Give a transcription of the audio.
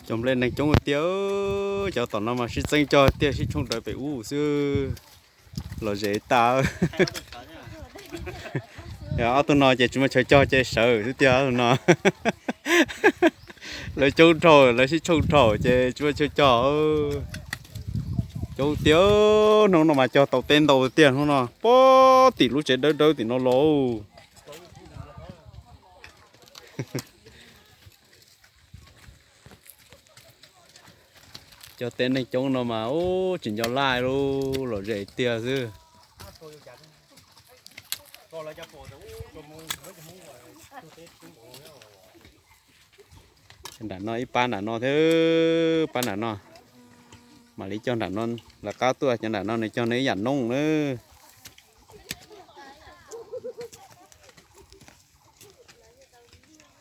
Cog nplej neeg coob tiag, cov tom no mas sib txeeb cog tiag, sib tshooj raws pem ub xwb. Lom zem tas. Ob tug no ces tsis muaj chaw cog ces sawv xwb tiag no. Lawv coob dhau, lawv sib tshooj dhau ces tsis muaj chaw cog. Coob tiag, hnub no mas cog tau teb ntau tiag hnub no. Pob tim lub tsev dawb dawb tim no los. Cog teb neeg coob no mas ub tsis nco laj lu, lom zem tiag xwb. Nram no ib pab nram no thiab, pab nram no. Mam li cog nram no, lawv qab tuaj cov nram no nws cog nws ib yam nooj nawb.